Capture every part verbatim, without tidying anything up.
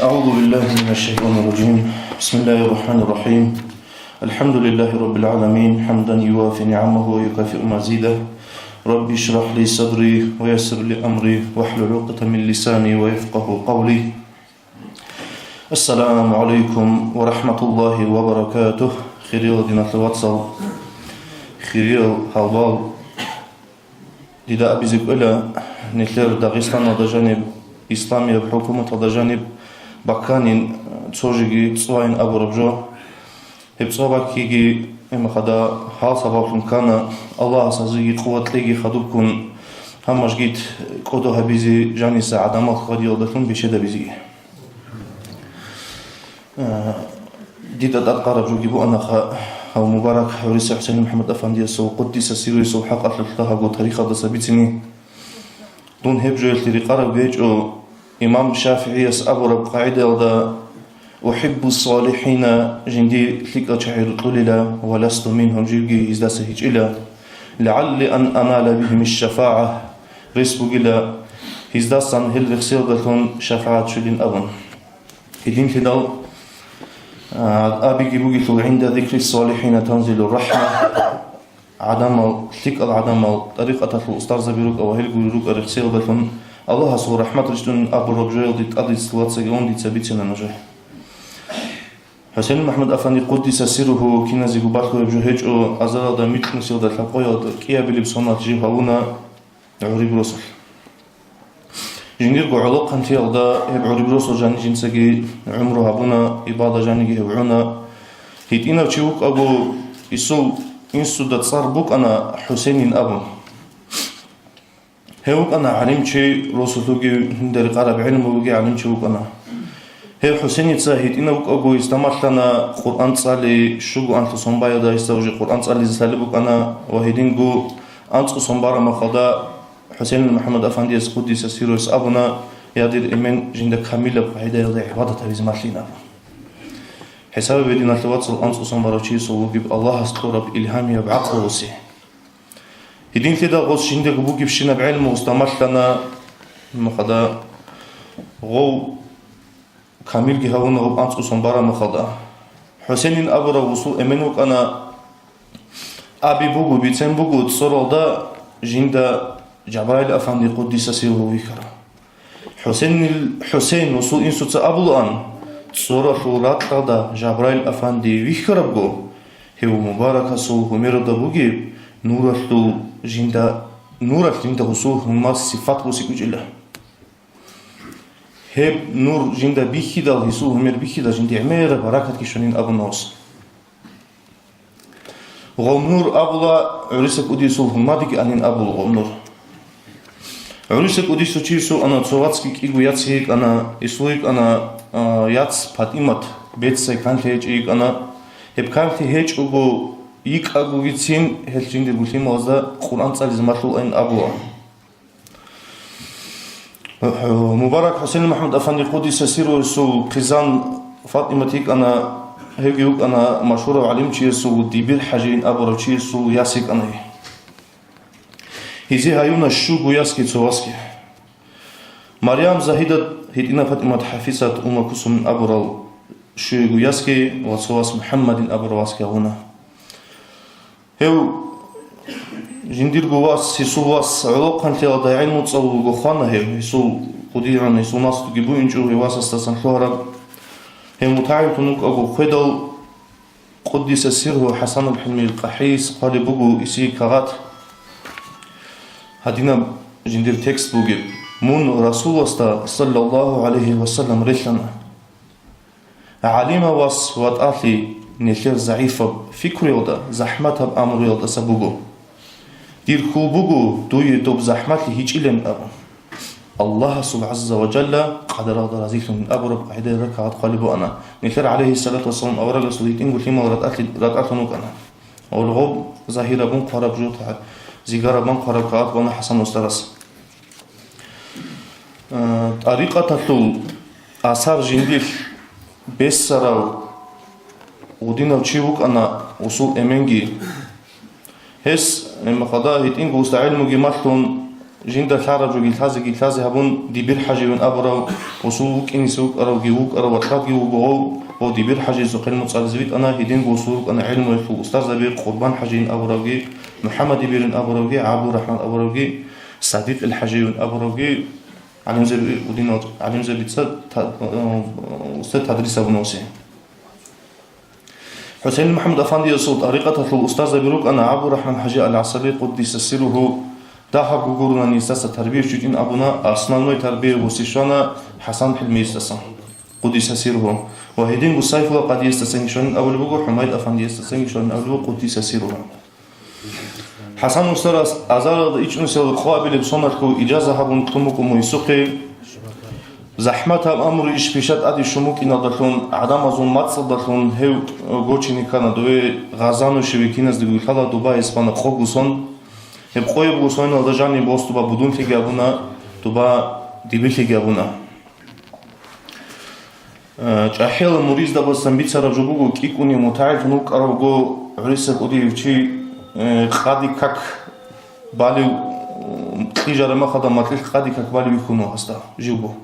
أعوذ بالله من الشيطان الرجيم. بسم الله الرحمن الرحيم. الحمد لله رب العالمين، حمدا يوافي نعمه ويكافئ مزيده. رب اشرح لي صدري ويسر لي أمري واحلل عقدة من لساني ويفقه قولي. السلام عليكم ورحمة الله وبركاته. Хириял диналъул вацал, хириял гьалбал. Дида абизе кӀвела, нилъер Дагъистаналда жаниб, исламияб хӀукуматалда жаниб бакканин, цо жеги цӀвайин абураб жо. Гьеб цӀва баккиги, гьебмахада гьал сабаблъун ккана, Аллагьас гьазиги къуват кьеги хадубккун, гьаб мажгит кӀодо гьабизе жаниса гӀадамал хьвадиялдалъун бечедабизеги. Э, дида тӀадкъараб жоги буанаха, гьав мубарак гӀуриса ХӀусейн МухӀаммад Афандиясул, къуддиса сирругьу, хӀакъалъулъ дагьабго тарихалдаса бицине. Дун гьеб жоялъе рекъараб гьечӀо, имам ШафигӀияс абураб къагӀидаялда: «أحب الصالحين», жинди лъикӀал чагӀи рокьулила, «ولست منهم», живги гьездаса гьечӀила, «لعلي أن أنال بهم الشفاعة», рес бугила гьездасан гьел рехсиялдалъун шафагӀат щвелин абун. Гьединлъидал, а, абиги бугелъул: «عند ذكر الصالحين تنزل الرحمة». ГӀадамал, лъикӀал гӀадамал, тӀарикъаталъул устарзаби рукӀа ва гьел гури рукӀа рехсиялдалъун Аллагьасул рахӀмат рещтӀунин абураб жоялде тӀаде ситуацияги ун дица бицина нужее. ХӀусейн МухӀаммад Афанди, къуддиса сирругьу, киназего балъугьеб жо гьечӀо, азаралда микьнусиялда лъабкъоялда кӀиабилеб соналъ жив гьавуна гӀуриб росулъ. Жиндирго гӀолохъанлъиялда гьеб гӀуриб росулъ жани жинцаги гӀумру гьабуна, ибада жаниги гьев гӀуна. ГьитӀинав чи вукӀаго, исул инсуда цӀар букӀана ХӀусейнин абун. Гьев вукӀана гӀалимчи, росулъ вугев, гьунда рекъараб гӀелму бугев гӀалимчи вукӀана. Гьев ХӀусейница гьитӀинав вукӀаго, гьесда малъана Къуръан цӀали, щуго анлъго сон баялда гьесда уже Къуръан цӀализе лъалеб букӀана ва гьединго анцӀго сон бараб мехалда ХӀусейнил МухӀаммад Афандияс, къуддиса сирругьу, абуна: «Я, дир эмен, жинда камилаб къагӀидаялда гӀибадат гьабизе малъин», – абун. ХӀисабе, диналъул вацал, анцӀго сон барав чиясул вугеб Аллагьас кьураб илгьамияб гӀакълу гъосе. Гьединлъидал гъос жиндаго бугебщинаб гӀелму гъосда малъана, мухъада гъов камилги гьавуна гьеб анцӀго сон бараб мехалда. ХӀусейнин абурав гъусул эмен вукӀана, аби буго, бицен буго, цӀоралда жинда Жабраил Афанди, къуддиса сирругьу, вихьарав. ХӀусейнил, ХӀусейн гъусул инсуца абулаан, цӀоралъул ракьалда Жабраил Афанди вихьарабго, гьев мубаракасул гьумералда бугеб нуралъул жинда, нуралъ жинда гъусул гьумер сипат босикӀучӀила. Гьеб нур жинда бихьидал, гьесул гьумер бихьидал, жинда гӀемераб баракатги щванин абуна гъос. Гъов нур абула, гӀуриса кӀудиясул гьумадиги анин абула гъов нур. ГӀуриса кӀудиясул чиясул ана цо вацги кӀиго яц йикӀана, ислу йикӀана, а, яц ПатӀимат, беццай канлъи гьечӀи йикӀана. Гьеб канлъи гьечӀого, йикӀагогицин гьел жиндирго лъималазда Къуръан цӀализе малъулаин абула. Мубарак ХӀусейн МухӀаммад Афанди, къуддиса сирругьу, хъизан ФатӀимат йикӀана, гьевги вукӀана машгьурав гӀалимчиясул Дибир ХӀажиин абурав чиясул яс йикӀана. Гьезие гьаюна щуго ясги цо васги. Марям Загьидат, гьитӀина ПатӀимат ХӀафизат, Умма Кусумин абурал щуего ясги ва цо вас МухӀаммадин абурав васги гьавуна. Гьев жиндирго вас, гьесул вас гӀолохъанлъиялда гӀелму цӀалулго хвана гьев, гьесул хъудигӀун, гьесул наслуги буинчӀо гьев васасдасан лъугьараб. Гьев мутагӀиллъун вукӀаго хведал, къуддиса сирругьу, ХӀасанул ХӀилмиил КъахӀийис хъвалеб буго исей кагъат. Гьадинаб жиндир текст бугеб: «Мун Расуласда, саллаллагьу гӀалайгьи ва саллам, релълъана. ГӀалимав вас ватӀалъи нилъер загӀипаб фикруялда, захӀматаб амруялдаса буго. Дир хьул буго дуе доб захӀмалъи гьечӀилан», – абун. Аллагьасул гӀазза ва жалла къадаралда разилъун абураб къагӀидаялда кагъат хъвалеб буана. Нилъер гӀалайгьиссалату вассалам аварагасул гьитӀинго лъимал ратӀалъи-, ратӀалъун вукӀана. Гьалгъоб загьирабун хъвараб жо, та-, зигарабун хъвараб кагъат буана ХӀасан устарас. Э, тӀарикъаталъул асар жиндилъ бессарав гъудинав чи вукӀана усул эменги. Гьес, э, махада гьитӀинго уста гӀелмуги малъун, жинда лъараб жоги лъазеги лъазе гьабун, Дибир ХӀаживин абурав, гъосул вукӀиниса вукӀаравги вукӀарав вацӀцӀадги вуго гъов, гъов Дибир ХӀажиясухъе гӀилму цӀализе витӀана, гьединго гъосул рукӀана гӀелмуялъул устарзаби Къурбан ХӀажийин абуравги, МухӀаммад Дибирин абуравги, ГӀабдурахӀман абуравги, Садикъил ХӀажийин абуравги, гӀалимзаби, гьединал гӀалимзабица та-, э, устар тадрис гьабуна гъосе. ХӀусейн МухӀаммад Афандиясул тӀарикъаталъул устарзаби рукӀана ГӀабдурахӀман ХӀажи ал-ГӀасаби, къуддиса сирругьу, дагьаб гугурунани гьесдаса тарбия щвечӀин абуна, основной тарбия гъосе щвана ХӀасан ХӀилмиясдасан, къуддиса сирругьу, ва гьединго Сайфулла къадиясдасанги щванин абулеб буго, ХӀумайд Афандиясдасанги щванин абулеб буго, къуддиса сирругьу. ХӀасан устарас азаралда ичӀнусиялда къоабилеб соналъго ижаза гьабун кьун букӀун мугьисухъе. ЗахӀматаб амру иш пиша тӀаде щун букӀиналдалъун, гӀадамазул мацӀалдалъун гьев гочине ккана дове, Гъазанушеве киназдаго лъала Дубайас бана къогго сон. Гьеб къоябго соналда жаниб гъос Дуба будунлъиги абуна, Дуба дибирлъиги абуна. Э, чӀахӀиял муриздабасан бицараб жо буго, кӀикӀунев мутагӀиллъун вукӀаравго гӀуриса кӀудияв чи, э, къади как балев, м, кьижараб мехалда макьилъ къади как балев вихьун вуго гьасда живго.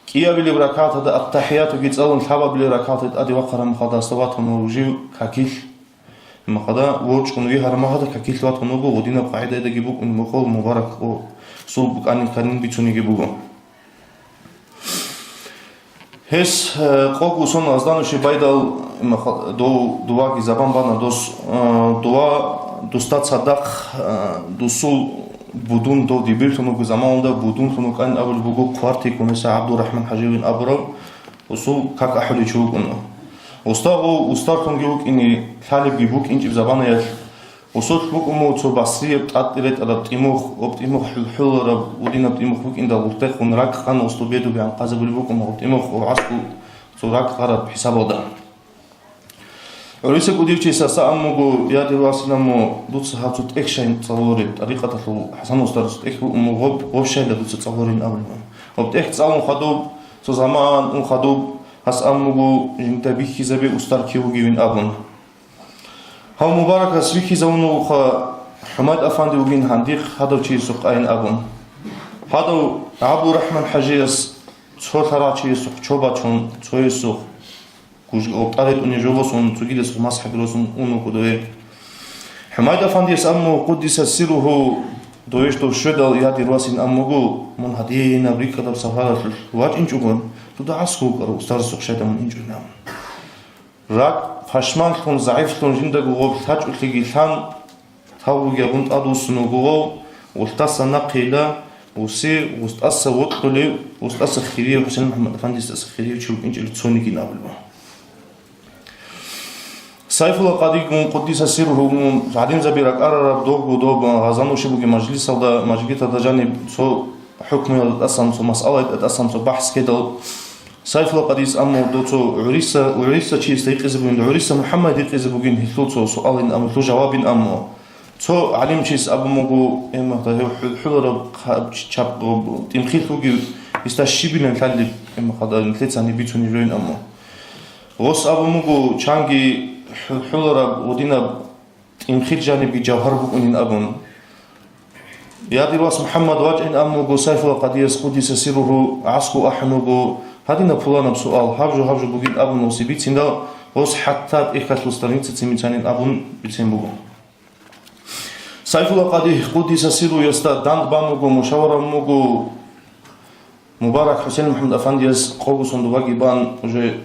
КӀиабилеб ракагӀаталда аттахӀиятуги цӀалун, лъабабилеб ракагӀаталде тӀаде вахъараб мехалда гьасда ватун вуго жив какилъ. Мехалда ворчӀун вигьараб мехалда какилъ ватун вуго, гъодинаб къагӀидадаги букӀун мехалъ мубарак къо-, сул букӀанин кканин бицунеги буго. Гьес, э, къого сон Гъазанушев байдал, м, ха-, дов-, дуваги забан бана дос, э, дова, досда цадахъ, э, досул будун дов дибирлъун вуго заманалда будунлъун вукӀанин абулеб буго Хъвартикун гьес ГӀабдурахӀман ХӀаживин абурав, гъосул как ахӀулев чи вукӀун. Гъосда гъов устарлъунги вукӀине лъалебги букӀинчӀеб заманаялъ, гъосулъ букӀун буго цо басрияб тӀатӀи ретӀараб тӀимухъ, гьеб тӀимухъ хӀул-, хӀулараб, гьединаб тӀимухъ букӀиндал гъоркьехун ракӀ гъана гъосда бедугеян къазабулеб букӀун гьеб тӀимухъ гӀаскӀу цо ракӀ гъараб хӀисабалда. ГӀуриса кӀудияв чияс гьас абун буго, я дир вас, амма дуца гьаб цо тӀехь щай цӀалулареб, тӀарикъаталъул ХӀасан устарас тӀехь букӀун буго, гъоб, гъоб щайила дуца цӀалуларин абулеб. Гьеб тӀехь цӀалун хадуб, цо заман ун хадуб, гьас абун буго, жинда бихьизабе устар кив вугевин абун. Гьав мубаракас вихьизавун вугоха, ХӀумайд Афанди вугин гьандихъ гьадав чиясухъ айин абун. Гьадав ГӀабдурахӀман ХӀажияс цо лъарагъчиясухъ чо бачун, цоясухъ гужги гъоб тӀад ретӀуней жо босун, цогидасухъ масхӀаби росун ун вуго дове. ХӀумайд Афандияс абун буго, къуддиса сирругьу, довеш дов щведал, я дир вас, ин абун буго, мун гьадинаб рикӀкӀадаб сапаралъулъ вачӀинчӀого, дуда гӀаскӀу вукӀарав устарасухъ щайда мун инчӀо ин абун. РакӀ пашманлъун, загӀифлъун, жиндаго гъоб лъачӀолъиги лъан, тавбуги гьабун тӀадвуссун вуго гъов, гъолъдаса нахъейила, гъосе, гъос тӀаса вокьулев, гъос тӀаса хирияб, ХӀусейн МухӀаммад Афандияс тӀаса хирияб чи вукӀинчӀел цониги абулеб. Сайфулла къадигун, къуддиса сирругьу, гӀалимзаби ракӀарараб довго доб Гъазанушев бугеб мажлисалда, мажгиталда жаниб цо хӀукмуялда тӀасан, цо масъалаялда тӀасан цо бахӀс ккедал, Сайфулла къадияс аммо дов цо гӀуриса, гӀуриса чиясда гьикъизе бугин, гӀуриса МухӀаммад гьикъизе бугин гьелъул цо суалин аммо, гьелъул жавабин аммо. Цо гӀалимчияс абун буго, гьеб мехалда гьев хӀу-, хӀулараб хъа-, чап-, тӀимхилъ вугев, гьесда щибилан лъалеб, гьеб мехалда нилъеца гьаниб бицунеб жоин аммо. Гъос абун буго, чанги хӀу-, хӀулараб гъодинаб тӀимхил жанибги жавгьар букӀунин абун. Я дир вас МухӀаммад вачӀин абун буго Сайфулла къадияс, къуддиса сирругьу, гӀаскӀу ахӀун вуго, гьадинаб пуланаб суал, гьаб жо, гьаб жо бугин абун гъосе бициндал, гъос хӀатта тӀехьалъул страницацин бицанин абун бицин буго. Сайфулла къади, къуддиса сирругьу, ясда данд бан буго, мушавара буго, Мубарак ХӀусейн МухӀаммад Афандияс къого сон дуваги бан, уже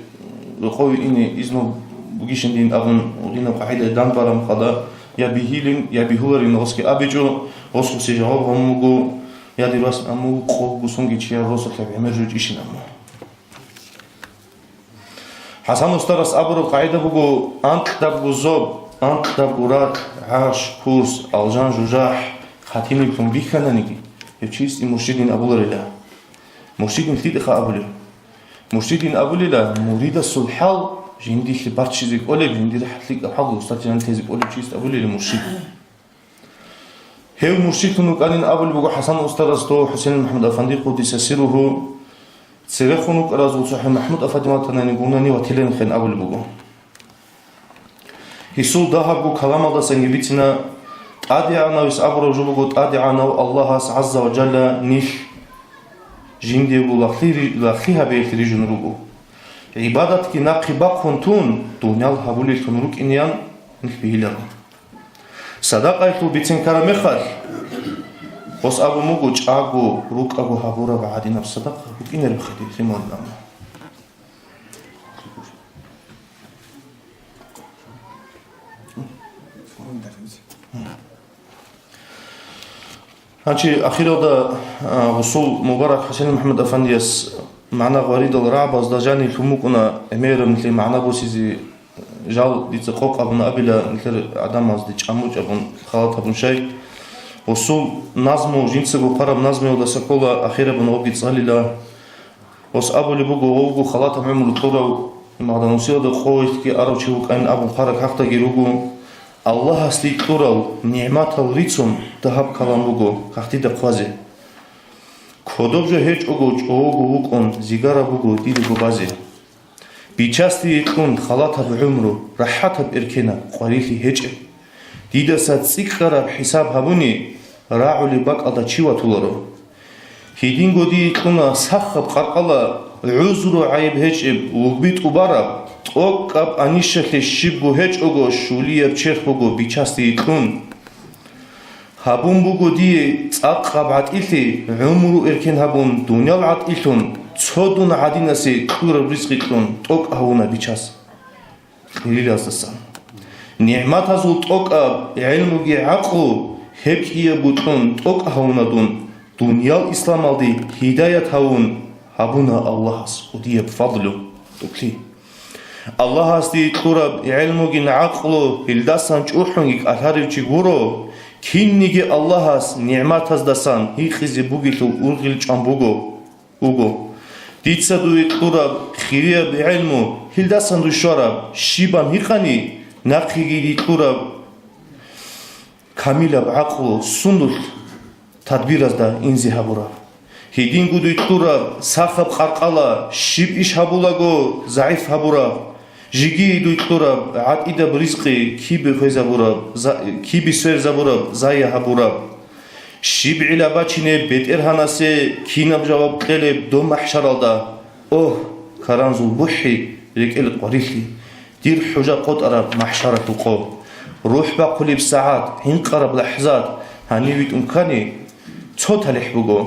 рокъове ине изну бугищин дин абун, гьединаб къагӀидаялда данд бараб мехалда, я бигьилин, я бигьуларин гъосги абичӀо, гъос гъосе жаваб гьабун буго, я дир вас, амма къого сонги чияр росулъ гӀемер жо гьечӀищин амма. ХӀасан устарас абураб къагӀида буго: анкьдабго зоб, анкьдабго ракь, гӀарш, курс, алжан-жужахӀ хатиниблъун бихьананиги, гьев чиясде муршидин абуларила. Муршидин лъикӀаха абулеб? Муршидин абулила муридасул хӀал жиндилъе баччизе кӀолеб, жиндир лъикӀаб хӀал устарчи жаниб тезе кӀолеб чиясде абулила муршид. Гьев муршидлъун вукӀанин абулеб буго ХӀасан устарас дов ХӀусейн МухӀаммад Афанди, къуддиса сирругьу, церехун вукӀаразул цохӀо МахӀмуд Афанди ватанани гунани ватилан хен абулеб буго. Гьесул дагьабго каламалдасанги бицина, ТӀадегӀанавес абураб жо буго, ТӀадегӀанав Аллагьас гӀазза ва жалла нилъ жиндиего лагълъи ри-, лагълъи гьабиялъе рижун руго. ГӀибадатги нахъе бахъун тун, дуниял гьабулеллъун рукӀинеян нилъ бигьиларо. Садакъаялъул бицен ккараб мехалъ, гъос абун буго, чӀаго рукӀаго гьабураб гӀадинаб садакъа букӀинареб хъеде лъималилан. Гьанчи ахиралда, а, гъусул мубарак ХӀусейн МухӀаммад Афандияс магӀна гъваридал рагӀабазда жанив лъун букӀуна гӀемераб нилъее магӀна босизе. Жал дица къокъ абун абила нилъер гӀадамазде чӀамучӀ абун, халат абун щай. Гъусул назму, жинцаго хъвараб назмуялдаса ккола ахирабун гъобги цӀалила. Гъос абулеб буго, гъов вуго халатаб гӀумру кьурав, Магьданусиялда къо вихьги арав чи вукӀайин абун хъвараб какдаги руго, Аллагьасде кьурал нигӀматал рицун дагьаб калам буго какдида хъвазе. Кодоб жо гьечӀого чӀого вукӀун, зигараб буго дидего базе. Бичасде кьун халатаб гӀумру, рахӀатаб эркенаб къварилъи гьечӀеб. Дидаса цӀикӀкӀараб хӀисаб гьабуни, рагӀулеб бакӀалда чи ватуларо. Гьединго дие кьуна сахаб къаркъала, гӀузру гӀайиб гьечӀеб, вугби тӀубараб, тӀокӀаб анищалъе щибго гьечӀого, щулияб черх буго бичасде кьун. Гьабун буго дие цӀакъаб гӀатӀилъи, гӀумру эркен гьабун, дуниял гӀатӀилъун, цо дун гӀадинасе кьураб ризкъи кьун, тӀокӀ гьавуна бичас. Кьирилаздасан. НигӀматазул тӀокӀаб гӀелмуги гӀакълу, гьеб кӀиябго кьун тӀокӀ гьавуна дун, дуниял исламалде гьидаят гьавун гьабуна Аллагьас кӀудияб фадлу, тӀокӀлъи. Аллагьасде кьураб гӀелмугин гӀакълу, гьелдасан чӀухӀунги кӀалъарев чи гуро, кинниги Аллагьас нигӀматаздасан гьикъизе бугелъул ургъел чӀван буго. Уго. Дица дуе кьураб хирияб гӀелму, гьелдасан дуе щвараб, щибан гьикъани, нахъеги дие кьураб камилаб гӀакълу сундулъ тадбиразда инзе гьабураб. Гьединго дуе кьураб сахаб къаркъала, щиб иш гьабулаго загӀип гьабураб. Жеги дуе кьураб гӀатӀидаб ризкъи кибе хвезабураб, за-, кибе сверзабураб, зая гьабураб. Щиб гӀила бачине БетӀергьанасе кинаб жаваб кьелеб доб махӀшаралда? Огь, каранзул бухӀи, рекӀел къварилъи, дир хӀужа къотӀараб махӀшаралъул къо! РухӀ бахъулеб сагӀат, гӀинкъараб лахӀзат гьанив витӀун ккани, цо талихӀ буго.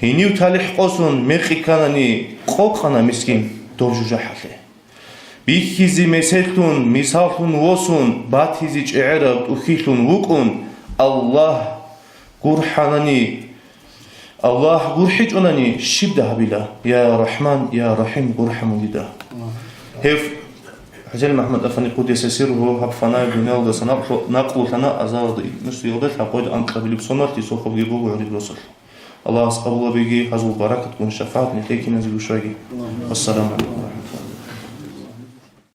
Гьенив талихӀ къосун мекъи кканани, къокъана мискин доб жужахӀалъе. Бихьизе меселлъун, мисаллъун восун, батизе чӀегӀераб тӀухьилъун вукӀун, Аллагь гурхӀанани, Аллагь гурхӀичӀонани щибда гьабила? Я РахӀман, я РахӀим, гурхӀа мун дида. Гьев ХӀусейн МухӀаммад Афанди къуддиса сирругьу гьаб фанаяб дуниялдаса накълу-, накълулъана азаралда итнусиялда лъабкъоялда анкьабилеб соналъ, дисухъабги буго гӀуриб росулъ. Аллагьас къабулабеги, гьазул баракатгун шафагӀат нилъер киназего щваги. Ассаламу гӀалайкум.